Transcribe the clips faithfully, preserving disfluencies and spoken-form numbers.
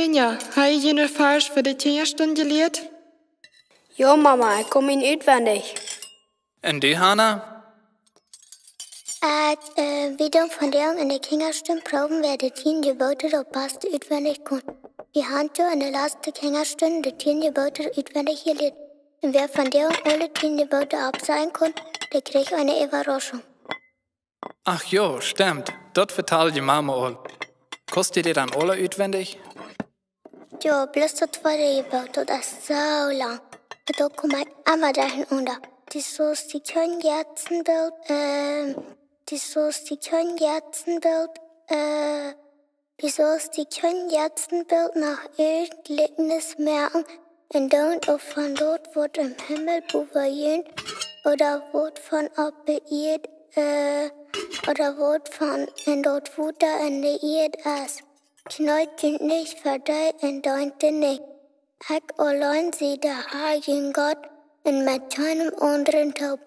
Kjinja, ha jie june Varsch fa de Kjinjastund jelieet? Jo, Mama, ekj kaun mien utwendich. Un du, Hanna? Ekj, äh, wie doonen vondoag enne Kjinjastund proowen, wäa de tieen Jeboten daut baste utwendich kaun. Wie haben jo enne latste Kjinjastund de tieen Jeboten utwendich jelieet. Un wäa vondoag aule tieen Jeboten oppsajen kaun, dee kjricht eene Äwarauschunk. Ach jo, stemmt. Daut vetald dee Mama aul. Kaust du dee dan aule utwendich? Jo, bloos daut tweede Jebot, daut es soo lang. Daut kom ekj emma derchenaunda. Du saust die kjeen Jatzenbilt, ähm, du saust die kjeen Jatzenbilt, äh, du saust die kjeen Jatzenbilt no irjent Jlikjnis moaken, un dan uk von daut, waut em Himmel bowen junt, ooda waut von oppe Ieed, äh, ooda waut von en daut Wota en de Ieed es. Kjneet junt nich ver dee un deent dee nich. Ekj auleen sie de Har jun Gott, un met kjeenem aundren toop.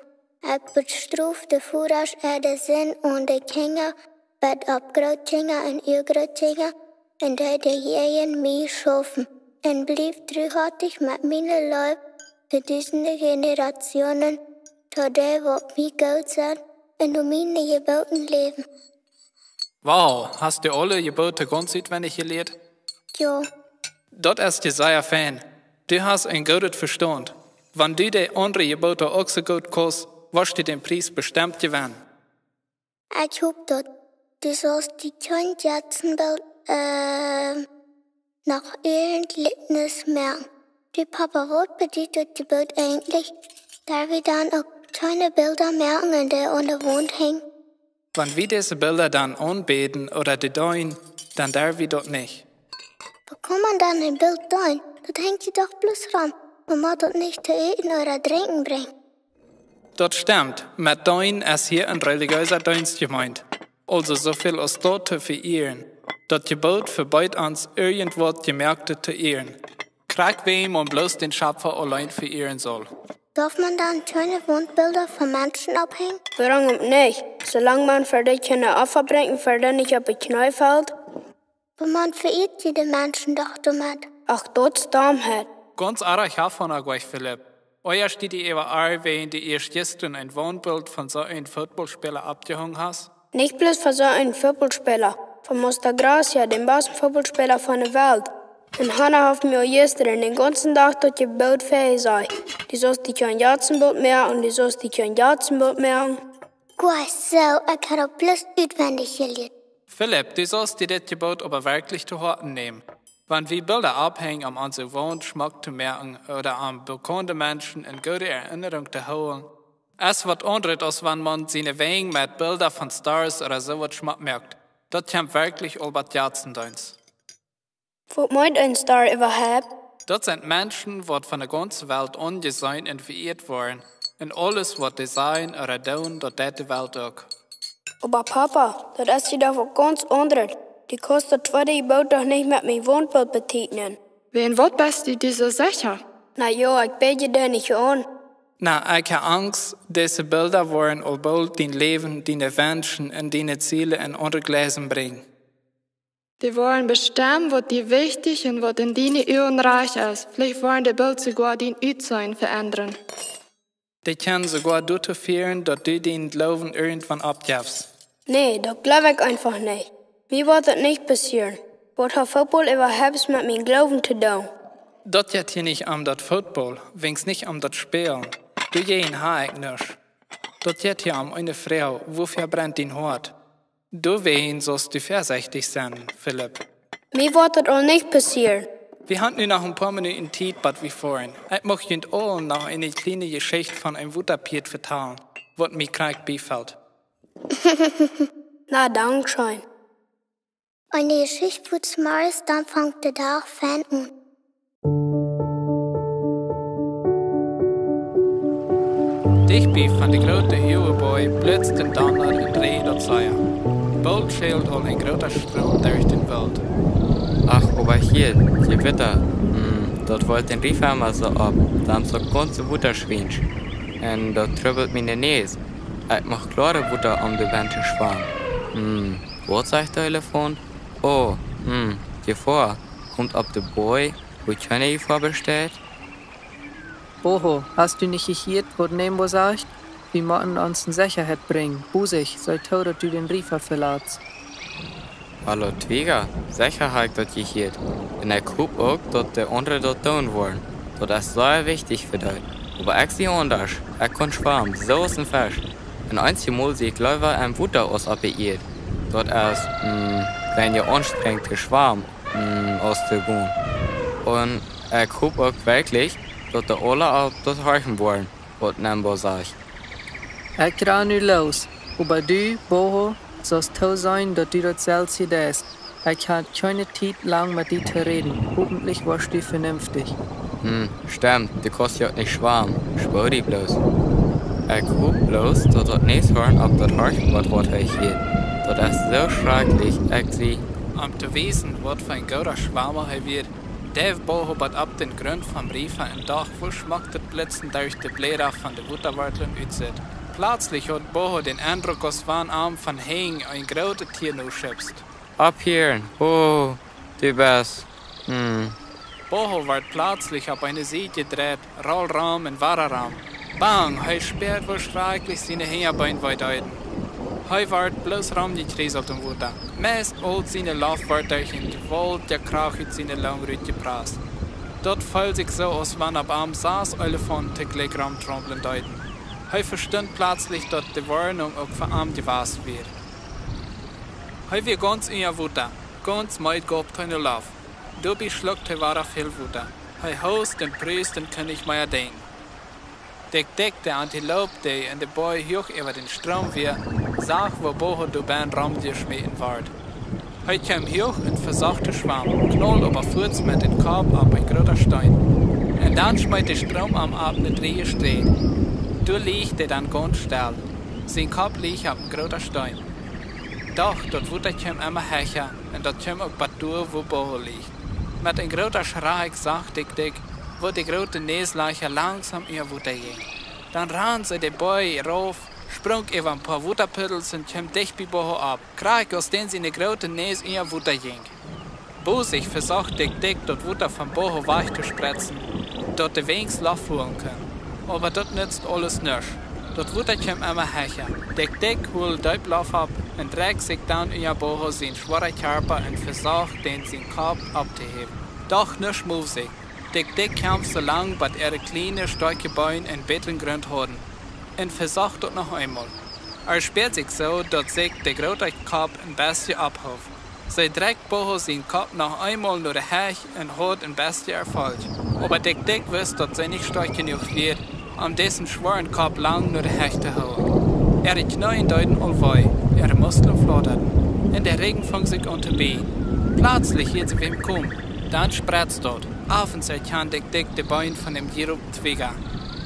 Ekj bestrof de Vodasch äare Sind aun de Kjinja, bat opp Grootkjinja un Uagrootkjinja, un dee, dee jäajen mie schaufen. Un bliew truhoatich met miene Leew fa dusende Jenerationen, to dee, waut mie goot sent un no miene Jeboten läwen. Wow, hast du aule Jeboten gaunz utwendich jelieet? Jo. Daut es je sea fein. Du hast een goodet Vestaunt. Wan du de aundre Jeboten uk soo goot kaust, woascht du dän Pries bestemmt jewennen. Ekj hop daut. Du saust die kjeen Jatzenbilt, äh, no irjent Jlikjnis moaken. Du, Papa, waut bediet daut Jebot eejentlich? Derw wie dan uk kjeene Bilda moaken un dee aun de Waunt henjen? Wan wie dise Bilda dan aunbäden ooda dee deenen, dan derw wie daut nich. Woo kaun maun dan een Bilt deenen? Daut henjt je doch bloos rom. Maun mott daut nich to äten ooda drinkjen brinjen. Daut stemmt, met deenen es hia een relijeesa Deenst jemeent. Aulsoo soo väl aus daut to veieren. Daut Jebot vebeet ons, irjentwaut Jemoaktet to ieren. Krakjt wäajen maun bloos dän Schepfa auleen veieren saul. Darf maun dan kjeene Wauntbilda von Menschen opphenjen? Wuarom nich? Soo lang maun fa dee kjeene Opfa brinjt un fa dee nich opp de Kjnee felt. Oba maun veieet je de Menschen doch doamet. Ach, daut es Domheit. Gaunz oajch von die, Philipp. Oajch steit die äwa ar, wäajen du ieescht jistren een Waunbilt von soo een Footbaulspäla oppjehongen hast. Nich bloos von soo een Footbaulspäla, von Mosta Gracia, dän basten Footbaulspäla von de Welt. Un Hanna haft mie aul jistren dän gaunzen Dach daut Jebot väajesajcht. Du saust die kjeen Jatzenbilt moaken, du saust die kjeen Jatzenbilt moaken. Goa soo, ekj hab daut bloos utwendich jelieet. Philipp, du saust die dit Jebot oba werkjlich to Hoaten nämen. Wan wie Bilda opphenjen, om onse Waunt schmock to moaken ooda om bekaunde Menschen en goode Erinnerunk to hoolen, es waut aundret, aus wan maun siene Wenj met Bilda von Stars ooda soowaut schmock moakt. Daut kjemt werkjlich aul bie Jatzendeenst. Waut meent een Star äwahaupt? Daut sent Menschen, waut von de gaunze Welt aunjeseenen un veieet woaren, un aules, waut dee sajen ooda doonen, daut deit de Welt uk. Oba Papa, daut es je doch waut gaunz aundret. Du kaust daut tweede Jebot doch nich met mien Waunbilt betwiekjlen. Wäajen waut best du die soo secha? Na jo, ekj bäd je dee nich aun. Na, ekj hab Angst, dise Bilda woaren aul boolt dien Läwen, diene Wenschen un diene Ziele en aundre Gleisen brinjen. Dee woaren bestemmen, waut die wichtich un waut en diene Uagen rajcht es. Veleicht woaren dee boolt soogoa dien Utseenen veendren. Dee kjennen soogoa doato fieren, daut du dienen Gloowen irjentwan oppjefst. Nä, daut jleew ekj eenfach nich. Mie woat daut nich passieren. Waut haft Footbaul äwahaupt met mien Gloowen to doonen? Daut jeit hia nich om daut Footbaul, weens nich om daut Spälen. Doajäajen hab ekj nuscht. Daut jeit hia om eene Froag, wuafäa brennt dien Hoat? Doawäajen saust du väasechtich sennen, Philipp. Mie woat daut aul nich passieren. Wie haben nu noch een poa Minuten Tiet, bat wie foaren. Ekj mucht junt aul noch eene kjliene Jeschicht von een Wotapieet vetalen, waut mie krakjt biefelt. Na, dankscheen. Wan de Jeschicht fuaz morjes, dan fangt de Dach fein aun. Dichtbie von de groote Huaboaj blitzt un donnat un räajent daut sea. Boolt schält aul een groota Stroom derch dän Woolt. Ach, oba hia, Jewitta. Hm, daut woat dän Riefa emma soo opp, dan soo gaunz wundaschwiensch. Un daut trubbelt miene Näs. Ekj mucht kloaret Wota om de Went to schwamen. Hm, waut sajcht de Elefaunt? Oh, hm, Jefoa. Komt opp de Boaj, wua kjeene Jefoa besteit. Boho, hast du nich jehieet, waut Nembo sajcht? Wie motten ons en Sechaheit brinjen. Bosich, see too, daut du dän Riefa velatst. Hallo Twiga, secha hab ekj daut jehieet. Un ekj hop uk, daut de aundre daut doonen woaren. Daut es sea wichtich fa dee. Oba ekj sie aundasch. Ekj kaun schwamen, soo aus een Fesch. Un eenjemol sie ekj leewa em Wota aus opp de Ieed. Daut es, mm, weinja aunstrengent to schwamen, mm, aus to gonen. Un ekj hop uk werkjlich, daut dee aula opp daut horchen woaren, waut Nembo sajcht. Ekj ran nu loos, oba du, Boho, saust tooseenen, daut du daut selfst deist. Ekj hab kjeene Tiet lang met die to räden. Hopentlich woascht du venenftich. Hm, stemmt, du kaust jo uk nich schwamen. Schwoa die bloos. Ekj hop bloos, daut daut Neeshorn opp daut horchen woat, waut hee hieet. Daut es soo schrakjlich, ekj sie. Om to wiesen, waut fa een gooda Schwama hee wia, deef Boho bat opp dän Grunt vom Riefa un docht, woo schmock daut Blitzen derch de Bläda von de Wotaworteln utsitt. Plazlich haud Boho dän Endruck, aus wan am von hinjen een grootet Tia noschupst. Opphieren, oh, du best, hm. Boho wort plazlich opp eene Sied jedreit, roll rom un wada rom. Bang, hee spieed, woo schrakjlich siene Hinjabeen wee deeden. Hee wort bloos romjekjrieselt em Wota. Meist aul siene Loft wort derch eene jewaultje Krach ut siene Lung rutjeprast. Daut feeld sikj soo, aus wan opp am sas Elefanten toojlikj romtrumplen deeden. Hee vestunt plazlich, daut de Woarnunk uk fa am jewast wia. Hee wia gaunz unja Wota, gaunz meed, gauf kjeene Loft. Doabie schluckt hee wada väl Wota. Hee hoost un prust un kunn nich mea denkjen. Dik Dik, de Antiloop, dee en de Boaj huach äwa dän Stroom wia, sach, woo Boho doabennen romjeschmäten wort. Hee kjeem huach un vesocht to schwamen, knold oba fuaz met dän Kopp opp een groota Steen. Un dan schmeet de Stroom am opp eene drieeje Städ. Doa leech hee dan gaunz stell. Sien Kopp leech opp een groota Steen. Doch daut Wota kjeem emma hecha, un daut kjeem uk bat doa, wua Boho leech. Met een groota Schrakj sach Dik Dik, woo de groote Näslajcha langsom unja Wota jinkj. Dan rand see de Boaj rauf, sprunk äwa een poa Wotapuddels un kjeem dicht bie Boho opp, krakjt aus dän siene groote Näs unja Wota jinkj. Bosich vesocht Dik Dik, daut Wota von Boho wajch to spretzen, daut dee weens Loft holen kunn. Oba daut nutzt aules nuscht. Daut Wota kjeem emma hecha. Dik Dik holt deep Loft opp un rekjt sikj dan unja Boho sien schwoaren Kjarpa un vesocht dän sien Kopp opptohäwen. Doch nuscht muft sikj. Dik Dik kjamft soo lang, bat äare kjliene, stoakje Been een bät Grunt hauden, un vesocht daut noch eemol. Et spieed sikj soo, daut sikj de groota Kopp een bestje opphoof. See drekjt Boho sien Kopp noch eemol no de Hecht un haud een bestje Erfolg. Oba Dik Dik wist, daut see nich stoakj jenuach wia, om disen schwoaren Kopp lang no de Hecht to hoolen. Äare Kjneeen deeden aul wee, äare Musklen flaudaden, un de Rigjen funk sikj aun to bieejen. Plazlich hieed see wäm komen. Dan spretzt daut. Opp eemol erkjand Dik Dik de Been von däm Jirop Twiga.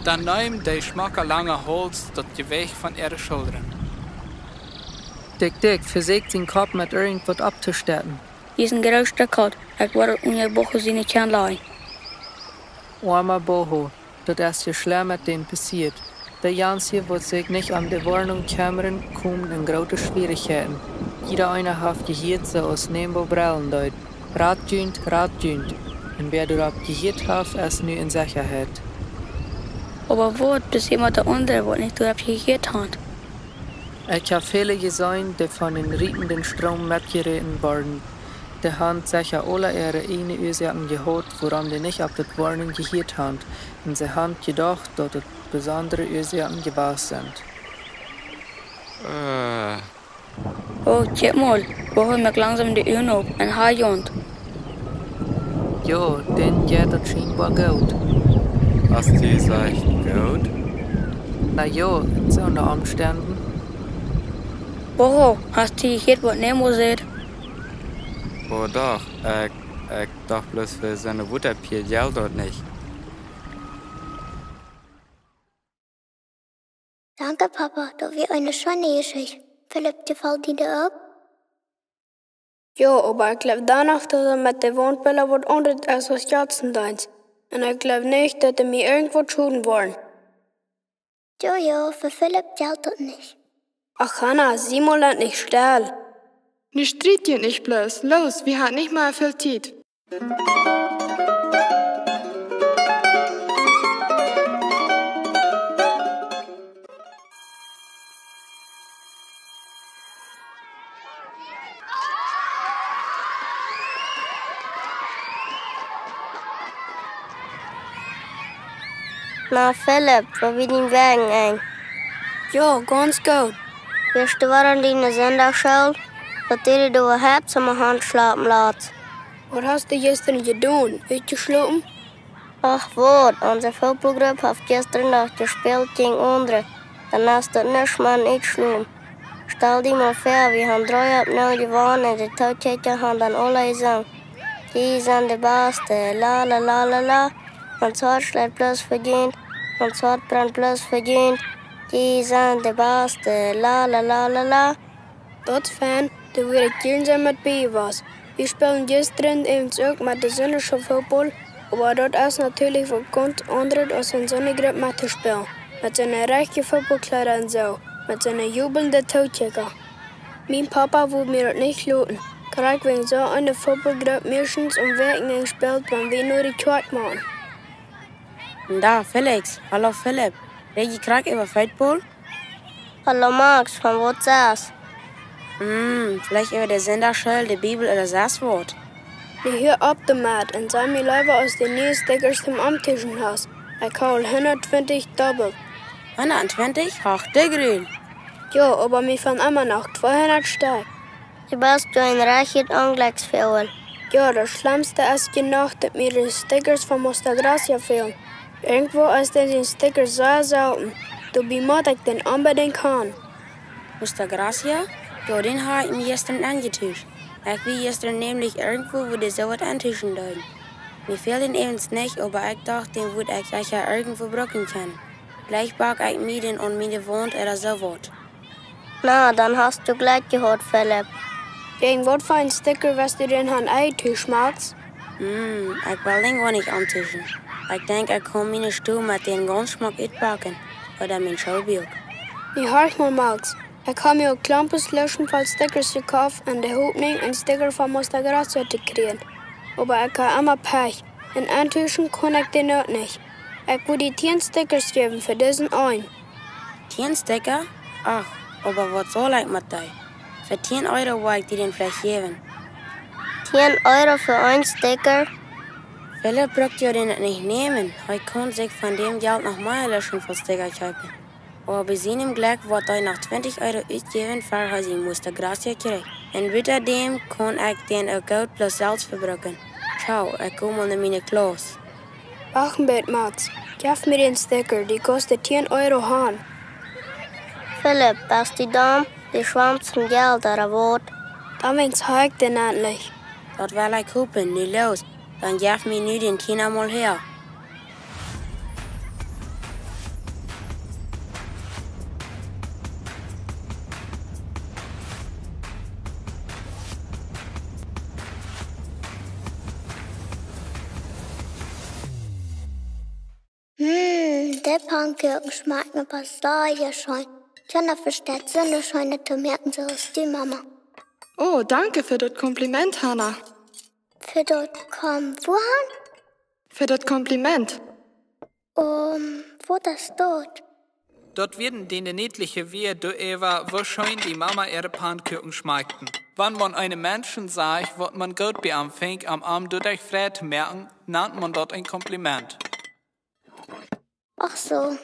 Dan neem de schmocka langa Hauls daut Jewicht von äare Schuldren. Dik Dik vesäkjt sien Kopp met irjentwaut opptostetten. Disen grooten Kopp, ekj woa daut unja Boho siene Kjnee lajen. Oama Boho, daut es je schlemm met dän passieet. De Jans hia, waut sikj nich om de Woarnunk kjemmren, komen en groote Schwierichkjeiten. Jieda eena haft jehieet, soo aus Nembo brellen deed: Rat junt, rat junt. Un wäa doaropp jehieet haft, es nu en Sechaheit. Oba waut passieet met de aundre, waut nich doaropp jehieet haben? Ekj hab väle jeseenen, dee von dän rietenden Stroom metjeräten worden. Dee haben secha aule äare ieejne Uasoaken jehaut, wuarom dee nich opp de Woarnunk jehieet haben, un see haben jedocht, daut daut besondre Uasoaken jewast sent. Äh. Oh, kjikj mol, Boho moakt langsom de Uagen op un hee jaunt. Jo, dän jeit daut schienboa goot. Hast du jesajcht goot? Na jo, en soone Omstenden. Boho, hast du jehieet, waut Nembo säd? Oh doch, ekj, ekj docht bloos, fa soone Wotapieed jelt daut nich. Danke, Papa, daut wia eene scheene Jeschicht. Philip, jefelt die uk? Jo, oba ekj jleew dan noch, daut daut met de Wauntbilla waut aundret es aus Jatzendeens. Un ekj jleew nich, daut dee mie irjentwaut schoden woaren. Jo, jo, fa Philip jelt daut nich. Ach, Hanna, sie mol endlich stell. Nu striet junt nich bloos. Loos, wie haben nich mea väl Tiet. Na, Philip, woo wia dien Wäajenenj? Jo, gaunz goot. Wieescht du wada en diene Sindachschool? Daut du die doa hast, soo mau han schlapen lat. Waut hast du jistren jedonen? Utjeschlopen? Ach waut, onse Footballgrupp haft jistren Nacht jespält jäajen aundre. Dan es daut nuscht mau utschlopen. Stal die mau väa, wie han dree opp null jewonnen un de Tookjikja han dan aula jesungen: "Jie sent de baste, la la la la la. Ons Hoat schleit bloos fa junt, ons Hoat brent bloos fa junt. Jie sent de baste, la la la la la." Daut es fein, doa wudd ekj jiern sennen met bie jewast. Wie spälen jistren äwent uk met de Sindachschool Football, oba daut es natieelich waut gaunz aundret aus en soone Grupp met to spälen, met soone rajchte Footballkjleeda un soo, met soone jubelnde Tookjikja. Mien Papa wudd mie daut nich loten, krakjt wäajen soo eene Footballgrupp meistens aum Wäajenenj spält, wan wie no de Kjoakj motten. Da, Felix. Hallo, Philip. Räd jie krakjt äwa Football? Hallo Max, von waut sajchst? Hm, veleicht äwa de Sindachschool, de Bibel ooda sest waut. Nu hia opp doamet un saj mie leewa aus du niee Stickers toom Omtuschen hast. Ekj hab aul hundatntwintich dobbelt. Hundatntwintich? Hoch de Grul. Jo, oba mie fälen emma noch tweehundat Stekj. Du best doch een rajchtet Onjlekjsvoagel. Jo, daut schlemmste es je noch, daut mie de Stickers von Mosta Gracia fälen. Irjentwua es dee sien Sticker sea selten. Doabie mott ekj dän onbedinjt han. Mosta Gracia? Jo, dän hab ekj mie jistren enjetuscht. Ekj wia jistren nämlich irjentwua, wua dee soo waut entuschen deeden. Mie fält dän äwent nich, oba ekj docht, dän wudd ekj secha irjentwua brucken kjennen. Veleicht bak ekj mie dän aun miene Waunt ooda soo waut. Na, dan hast du Jlekj jehaut, Philip. Jäajen waut fa een Sticker wurscht du dän han entuschen, Max? Hm, ekj well dän goanich omtuschen. Ekj denkj, ekj kaun miene Stow met dän gaunz schmock utpacken, ooda mien Schoolbuak. Nu horch mol, Max. Ekj hab mie aul Klompes Loschen voll Stickers jekoft en de Hopninj, een Sticker von Mosta Gracia to kjrieen. Oba ekj hab emma Pech. Un entuschen kaun ekj dee uk nich. Ekj wull die tieen Stickers jäwen fa disen eenen. Tieen Stekja? Ach, oba waut saul ekj met dee? Fa tieen Euro woa ekj die dän veleicht jäwen. Tieen Euro fa een Stekja? Philip brukt jo dän nich nämen. Hee kaun sikj von däm Jelt noch mea Loschen voll Stekja kjeepen. Oba bie sienem Jlekj woat hee noch twintich Euro utjäwen, ver hee sien Mosta Gracia kjricht. Un butadäm kaun ekj dän uk goot bloos selfst vebrucken. Ciao, ekj go mol no miene Klauss. Wacht een bät, Max. Jeff mie dän Stekja, dee kost tieen Euro han. Philip, best du domm? Du schwamst von Jelt, ooda waut? Dan weens hab ekj dän endlich. Daut well ekj hopen, nu los. Dan jeff mie nu dän Tiener mol häa. Hm, de Pannkuaken schmakjten oba sea scheen. Kjeena vesteht soone scheene to moaken soo aus du, Mama. Oh, danke fa daut Kompliment, Hanna. Fa daut Kom-, wua han? Fa daut Kompliment. Um, waut es daut? Daut wieren dee niedliche Wieed doaräwa, woo scheen dee Mama äare Pannkuaken schmakjten. Wan maun eenem Menschen sajcht, waut maun goot bie am finjt, om am doaderch frei to moaken, nant maun daut een Kompliment. Ach soo.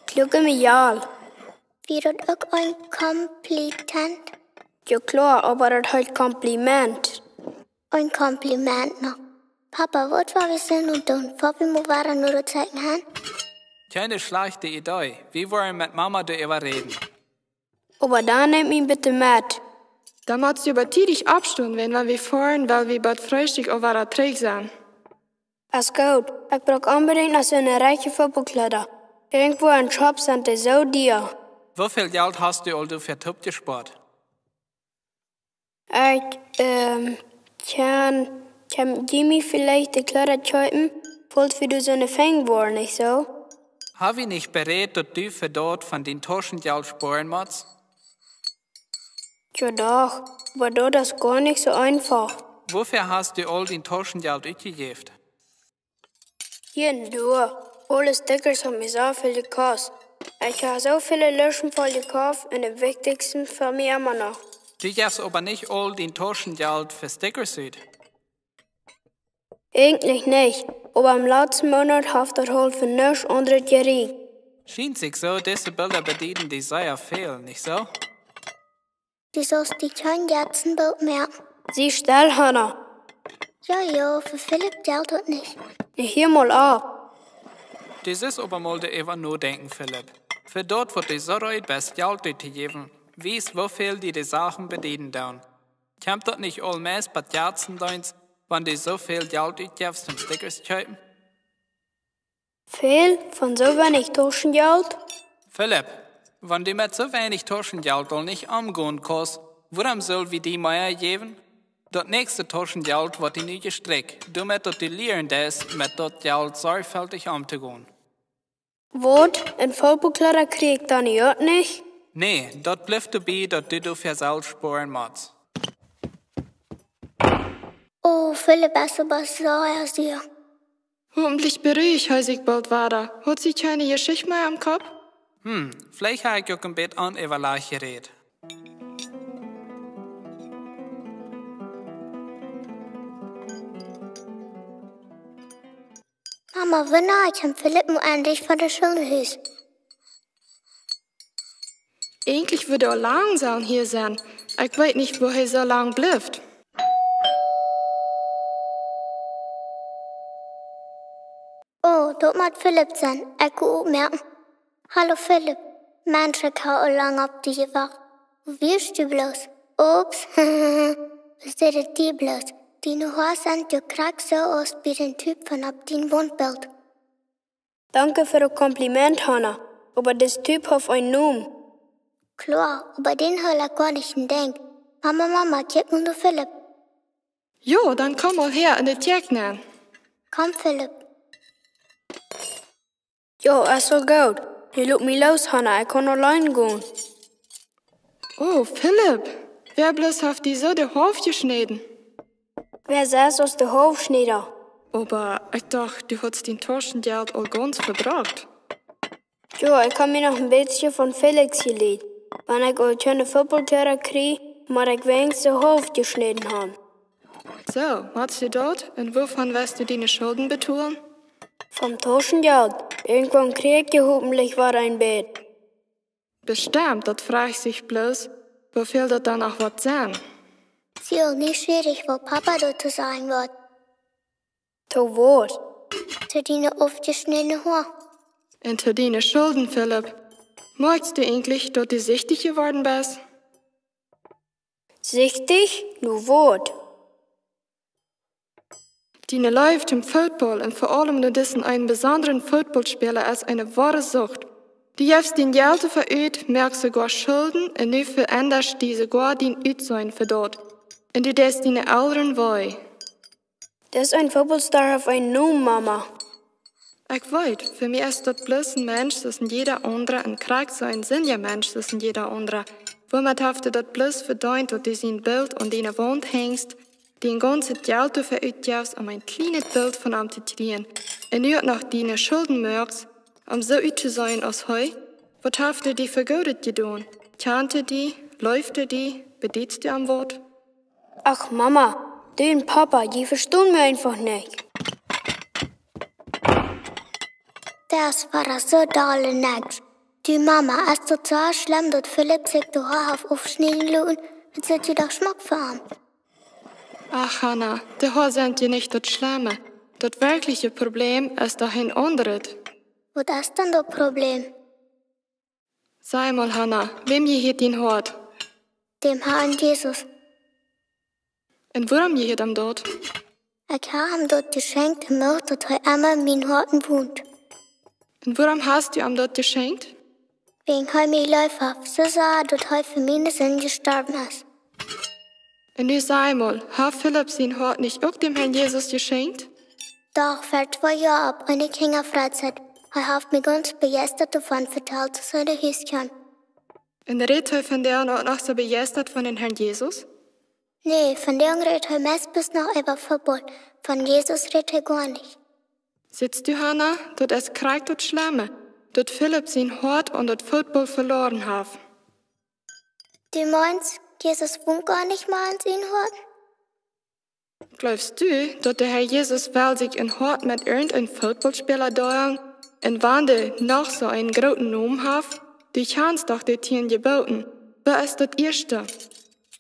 Kluge Mejal. Wia daut uk een Kompliment? Jo kloa, oba daut heet Kompliment. Een Kompliment noch. Papa, waut woa wie soo nu doonen? Woa wie mol wada no daut Tieekjen han? Kjeene schlajchte Idee. Wie woaren met Mama doaräwa räden. Oba dan nemt mie bitte met. Dan motst du oba tiedich oppstonen, wan wie foaren, wiels wie bie Freestikj aul wada trigj sent. Es goot. Ekj bruck onbedinjt noch soone rajchte Footballkjleeda. Irjentwua em Shop sent dee soo dia. Woo väl Jelt hast du aul doafäa toopjespoat? Ekj, ähm, kjenn, kjenn jie mie veleicht de Kjleeda kjeepen, faulls wie doa soone finjen woaren, nich soo? Ha wie nich berät, daut du fa daut von dien Tauschenjelt spoaren motst? Jo doch, oba daut es goanich soo eenfach. Wofäa hast du aul dien Tauschenjelt utjejäft? Hia un doa. Aule Stickers haben mie soo väl jekost. Ekj hab soo väle Luschen voll jekoft un de wichtichste fa mie emma noch. Du jefst oba nich aul dien Tauschenjelt fa Stickers ut. Eejentlich nich, oba em latsten Moonat haft daut aul fa nuscht aundret jerieekjt. Schient sikj soo, dise Bilda bedieden die sea väl, nich soo? Du saust die kjeen Jatzenbilt moaken. Sie stell, Hanna. Jo, jo, fa Philipp jelt daut nich. Nich hia mol opp. Du sust oba mol doaräwa nodenkjen, Philipp. Fa daut, waut du soo reed best Jelt uttojäwen, wiest, woo väl die de Sachen bedieden doonen. Kjemt daut nich aul meist bie Jatzendeenst, wan du soo väl Jelt utjefst toom Stickers kjeepen? Väl von soo weinich Tauschenjelt? Philipp, wan du met soo weinich Tauschenjelt aul nich omgonen kaust, wuarom sull wie die mea jäwen? Daut näakjste Tauschenjelt woat die nu jestrikjt, doamet daut du lieren deist, met daut Jelt sorjfeltich omtogonen. Waut, een Footballkjleeda kjrie ekj dan uk nich? Nä, daut blift doabie, daut du doafäa selfst spoaren motst. Oh, Philipp es oba soo aus du. Hopentlich beruhigt hee sikj boolt wada. Haft hee kjeene Jeschicht mea em Kopp? Hm, veleicht hab ekj uk een bät onäwalajcht jerät. Mama, wanea kjemt Philipp nu endlich von de School no Hus? Eejentlich wudd hee aul lang sellen hia sennen. Ekj weet nich, woo hee soo lang blift. Oh, daut mott Philipp sennen. Ekj go oppmoaken. Hallo Philipp. Mensch, ekj hab aul lang opp die jewacht. Wua wieescht du bloos? Oops. Woo jeit et die bloos? Diene Hoa sent jo krakjt soo aus bie dän Typ von opp dien Wauntbilt. Danke fa daut Kompliment, Hanna. Oba dis Typ haft eenen Nomen. Kloa, oba dän haud ekj goanich em Denkj. Mama, Mama, kjikj mol no Philipp. Jo, dan komm mol häa enne Kjäakj nenn. Komm, Philipp. Jo, es aul goot. Nu lot mie loos, Hanna, ekj kaun auleen gonen. Oh, Philipp, wäa bloos haft die soo de Hoad jeschnäden? Wäa es aus de Hoadschnieda? Oba ekj docht, du haudst dien Tauschenjelt aul gaunz vebrukt. Jo, ekj hab mie noch een bät von Felix jelieet. Wan ekj aul kjeene Footballkjleeda kjrie, mott ekj weens de Hoad jeschnäden haben. Soo, motst du daut? Un wuavon woascht du diene Schulden betolen? Vom Tauschenjelt. Irjentwan kjrie ekj hopentlich wada een bät. Bestemmt, daut froag ekj bloos, woo väl daut dan noch woat sennen. Sie uk nieschierich, waut Papa doatoo sajen woat. To waut? To diene aufjeschnädne Hoa. Un to diene Schulden, Philipp. Moakjst du eejentlich, daut du sichtich jeworden best? Sichtich? No waut? Diene Leew toom Football un ver aulem no disen eenen besondren Footballspäla es eene woare Sucht. Du jefst dien Jelt doafäa ut, moakjst soogoa Schulden un nu veendasch du soogoa dien Utseenen fa daut. Un du deist diene Elren wee. Daut es een Footballstar opp een Nomen, Mama. Ekj weet, fa mie es daut bloos een Mensch soo aus jieda aundra un krakjt soo een sindja Mensch soo aus jieda aundra. Wuamet haft hee daut bloos vedeent, daut du sien Bilt aun diene Waunt henjst, dien gaunzet Jelt doafäa utjefst, om een kjlienet Bilt von am to kjrieen, un nu uk noch diene Schulden moakjst, om soo uttoseenen aus hee? Waut haft hee die fa Goodet jedonen? Kjant hee die? Leeft hee die? Bedietst du am waut? Ach, Mama, du un Papa, jie vestonen mie eefach nich. Daut wia soo dolle nix. Du, Mama, es daut soo schlemm, daut Philipp sikj de Hoa haft aufschnieden loten? Daut sitt je doch schmock fa am. Ach, Hanna, de Hoa sent je nich daut Schlemme. Daut werkjliche Problem es doch een aundret. Waut es dan daut Problem? Saj mol, Hanna, wäm jehieet dien Hoat? Däm Harn Jesus. Un wuarom jehieet am daut? Ekj hab am daut jeschenkjt un mucht, daut hee emma en mien Hoat wont. Un wuarom hast du am daut jeschenkjt? Wäajen hee mie leef haft, soo sea, daut hee fa miene Sind jestorwen es. Un nu saj mol, haft Philipp sien Hoat nich uk däm Harn Jesus jeschenkjt? Doch, ver twee Joa opp eene Kjinjafreizeit. Hee haft mie gaunz bejeistat doavon vetalt, aus hee no Hus kjeem. Un rät hee vondoag uk noch soo bejeistat von dän Harn Jesus? Nä, vondoag rät hee meist bloos noch äwa Football. Von Jesus rät hee goanich. Sitst du, Hanna, daut es krakjt daut Schlemme, daut Philip sien Hoat aun daut Football veloaren haft. Du meenst, Jesus wont goanich mea en sien Hoat? Jleefst du, daut de Herr Jesus well sikj een Hoat met irjent een Footballspäla deelen? Un wan dee noch soo een grooten Nomen haft? Du kjanst doch de tieen Jeboten. Waut es daut ieeschte?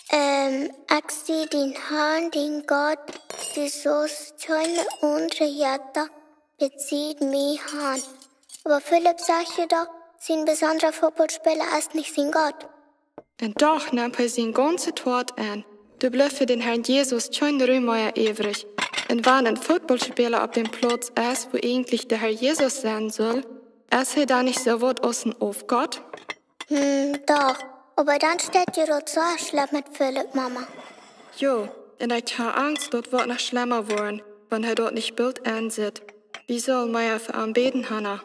Ähm, ekj sie dien Herr, dien Gott, du saust kjeene aundre Jetta besied mie han. Oba Philip sajcht je doch, sien besondra Footballspäla es nich sien Gott. Un doch nemt hee sien gaunzet Hoat aun. Doa blift fa dän Herrn Jesus kjeen Rum mea äwrich. Un wan een Footballspäla opp däm Plauz es, wua eejentlich de Herr Jesus sennen sull, es hee dan nich soo waut aus een Aufgott? Hm, doch. Oba dan steit je daut soo schlajcht met Philip, Mama. Jo, un ekj ha Angst, daut woat noch schlemma woaren, wan hee daut nich boolt ensitt. Wie sellen mea fa am bäden, Hanna.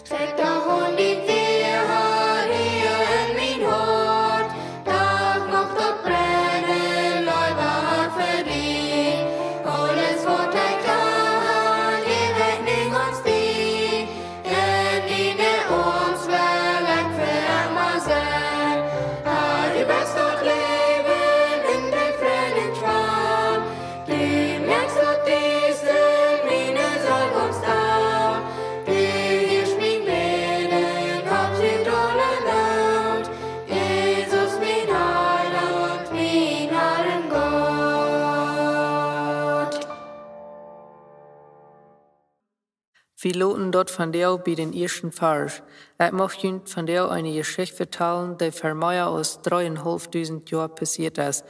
Stekj de Haunt, dee hia en mien Hoat, doch mucht daut brennen, leewa Har, fa die. Aules waut ekj ha, jäw ekj niemols die. En diene Oarms well ekj fa emma sennen. Har, du best daut Läwen un de Fräd un Schwam. Du moakst daut Diesta miene Seel gaunz dol. Du hieescht mien Bäden opp de dolle Noot. Jesus, mien Heilaunt, mien Herr un Gott. Wie loten daut vondoag bie dän ieeschten Varsch. Ekj mucht junt vondoag eene Jeschicht vetalen, dee ver mea aus dreeunhaulfdusent Joa passieet es.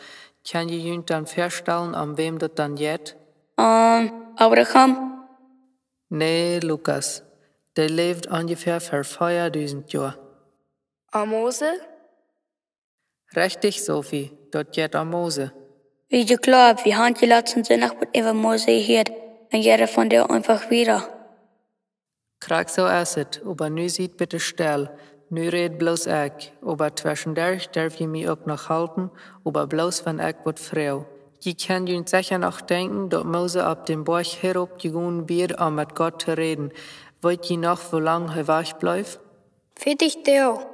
Kjenn jie junt dan väastalen, om wäm daut dan jeit? Om Abraham? Nä, Lukas. Dee läwd onjefäa ver veadusent Joa. Om Mose? Rechtich, Sophie, daut jeit om Mose. Wie jekloat, wie han je latsten Sindach waut äwa Mose jehieet, un jie von doa eefach wieda. Krakjt soo es et, oba nu siet bitte stell, nu räd bloos ekj, oba tweschenderch derw jie mie uk noch halpen, oba bloos wan ekj waut froag. Jie kjennen junt secha noch denkjen, daut Mose opp dän Boajch hooch jegonen wia, om met Gott to räden. Weet jie noch, woo lang hee wajch bleef? Vieetich Doag.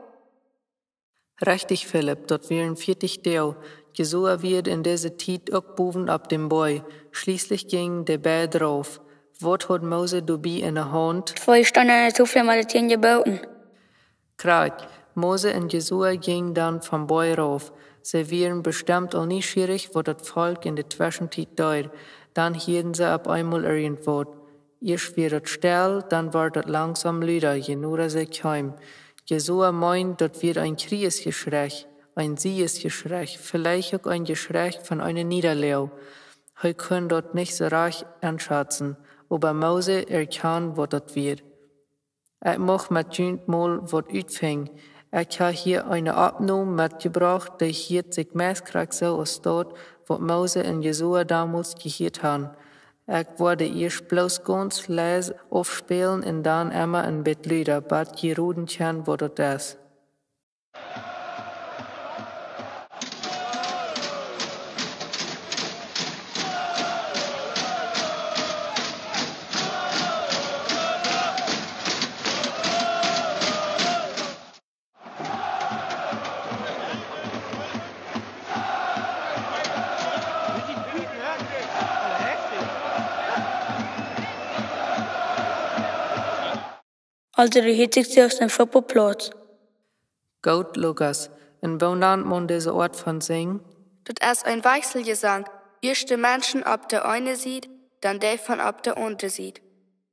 Rechtich, Philip, daut wieren vieetich Doag. Josua wia en dise Tiet uk bowen opp dän Boajch. Schlieslich jinjen de beid rauf. Waut haud Mose doabie enne Haunt? Twee Steena un een Tofel met de tieen Jeboten. Krakjt. Mose un Josua jinjen dan vom Boajch rauf. See wieren bestemt aul nieschierich, waut daut Volkj en de Tweschentiet deed. Dan hieeden see opp eemol irjentwaut. Ieescht wia daut stell, dan wort daut langsom luda, je noda see kjeemen. Josua meend, daut wia een Kjrieesjeschrei, een Sieejesjeschrei, veleicht uk een Jeschrei von eene Niedaloag. Hee kunn daut nich soo rajcht enschazen, oba Mose erkjand, waut daut wia. Ekj mucht met junt mol waut utfinjen. Ekj ha hia eene Oppnom metjebrocht, dee hieet sikj meist krakjt soo aus daut, waut Mose un Josua domols jehieet han. Ekj woa dee ieescht bloos gaunz leis aufspälen un dan emma een bät luda, bat jie roden kjennen, waut daut es. Aulsoo, dee hieet sikj selfst een Footballplauz. Goot, Lukas. Un woo nant maun dise Oat von Sinjen? Daut es een Wajchseljesank. Ieescht de Menschen opp de eene Sied, dan dee von opp de aundre Sied.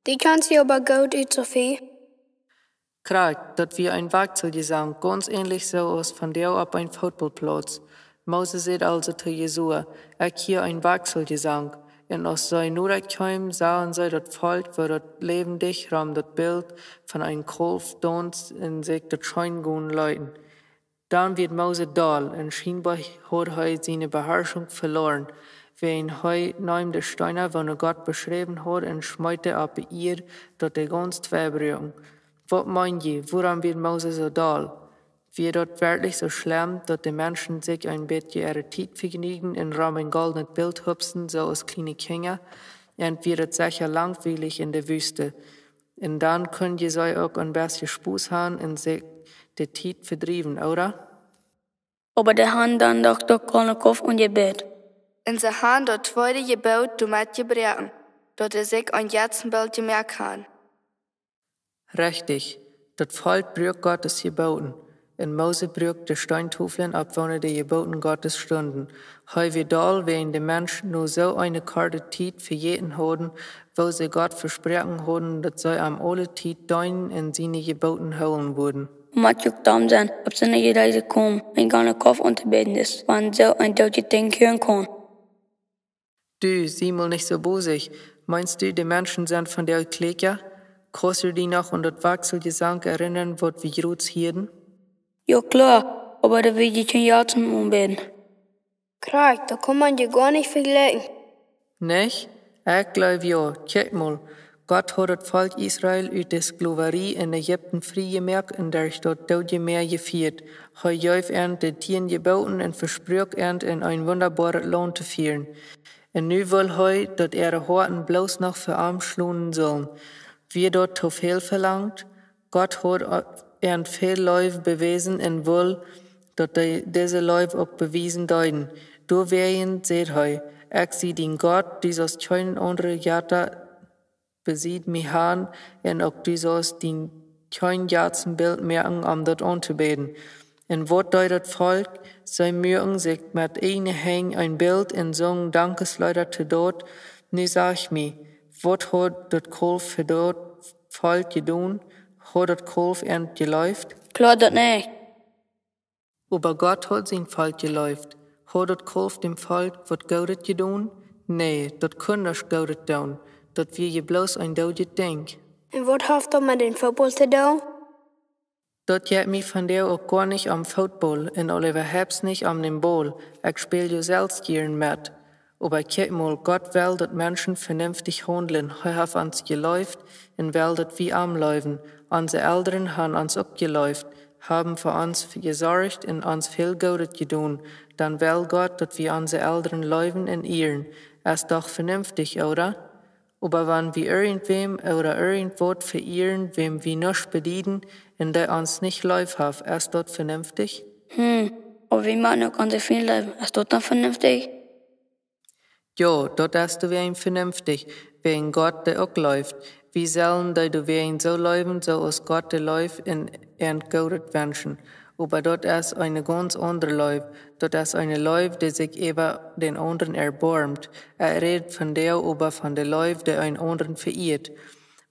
Dee kaun sikj oba goot ut, Sophie. Krakjt, daut wia een Wajchseljesank, gaunz änlich soo aus von dee opp een Footballplauz. Moses säd aulsoo to Josua: "Ekj hia een Wajchseljesank." Un aus see noda kjeemen, sagen see daut Volkj, woo daut läwendich rom daut Bilt von een Kaulf daunst un sikj daut scheen gonen leeten. Dan wort Mose doll, un schienboa haud hee siene Beharschunk veloaren, wiels hee neem de Steena, woone Gott beschräwen haud, un schmeet dee opp de Ieed, daut dee gaunz twei bruaken. Waut meen jie, wuarom wort Mose soo doll? Wia daut werkjlich soo schlemm, daut de Menschen sikj een bät äare Tiet vejnäajden un rom een goldnet Bilt hupsten, soo aus kjliene Kjinja? Un wia daut secha langwielich en de Wüste. Un dan kunnen see uk een bät Spos han un sikj de Tiet vedriewen, ooda? Oba dee han dan doch daut goldne Kaulf aunjebät. Un see han daut tweede Jeboot doamet jebroaken, daut see sikj een Jetzenbilt jemoakt han. Rechtich, daut Volkj bruak Gott siene Jeboten, un Mose bruak de Steentoflen, opp woone de Jeboten Gottes stunden. Hee wia doll, wiels de Menschen no soo eene korte Tiet vejäten hauden, woo see Gott vesproaken hauden, daut see am aule Tiet deenen un siene Jeboten hoolen wudden. Mott uk domm sennen, opp soone Idee to komen, een goldnet Kaulf auntobäden, wan soo een doot Dinkj hieren kaun. Du, sie mol nich soo bosich. Meenst du, de Menschen sent von dee kjlieekja? Kaust du die noch aun daut Wajchseljesank erinnren, waut wie jrods hieeden? Jo, kloa, oba doa wia kjeen Jetzen aunjebäden. Krakjt, daut kaun maun je goanich vejlikjen. Nich? Ekj jleew jo, kjikj mol. Gott haud daut Volkj Israel ut de Sklowarie en Ägipten frie jemoakt un derch daut Doodje Mäa jefieet. Hee jeef an de tieen Jeboten un vesproak an, en een wundaboaret Launt to fieren. Un nu wull hee, daut äare Hoaten bloos noch fa am schlonen sullen. Wia daut too väl velangt? Gott haud an väl Leew bewäsen un wull, daut dee dise Leew uk bewiesen deeden. Doawäajen säd hee: "Ekj sie dien Gott, du saust kjeene aundre Jetta besied mie han, un uk du saust die kjeen Jetzenbilt moaken, om daut auntobäden." Un waut deed daut Volkj? See muaken sikj met eajne Henj een Bilt un sungen Dankesleeda to daut. Nu saj mie, waut haud daut Kaulf fa daut Volkj jedonen? Haud daut Kaulf an jeleeft? Kloa daut nich. Oba Gott haud sien Volkj jeleeft. Haud daut Kaulf däm Volkj waut Goodet jedonen? Nä, daut kunn nuscht Goodet doonen. Daut wia je bloos een doodjet Dinkj. Un waut haft daut met dän Football to doonen? Daut jeit mie vondoag uk goanich om Football un aul äwahaupt nich om dän Baul. Ekj späl jo selfst jieren met. Oba kjikj mol, Gott well, daut Menschen venenftich haundlen. Hee haft ons jeleeft un well, daut wie am leewen. Onse Elren han ons uk jeleeft, haben fa ons jesorcht un ons väl Goodet jedonen. Dan well Gott, daut wie onse Elren leewen un ieren. Es doch venenftich, ooda? Oba wan wie irjentwäm ooda irjentwaut veieren, wäm wie nuscht bedieden, un dee ons nich leef haft, es daut venenftich? Hm, oba wie motten uk onse Frind leewen. Es daut dan venenftich? Jo, daut es doawäajen venenftich, wäajen Gott dee uk leeft. Wie sellen dee doawäajen soo leewen, soo aus Gott dee leeft, un an Goodet wenschen. Oba daut es eene gaunz aundre Leew. Daut es eene Leew, dee sikj äwa dän aundren erboarmt. Ekj räd vondoag oba von de Leew, dee een aundren veieet.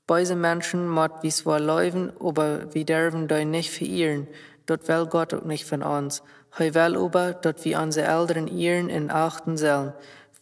Beese Menschen mott wie zwar leewen, oba wie derwen dee nich veieren. Daut well Gott uk nich von ons. Hee well oba, daut wie onse Elren ieren un achten sellen,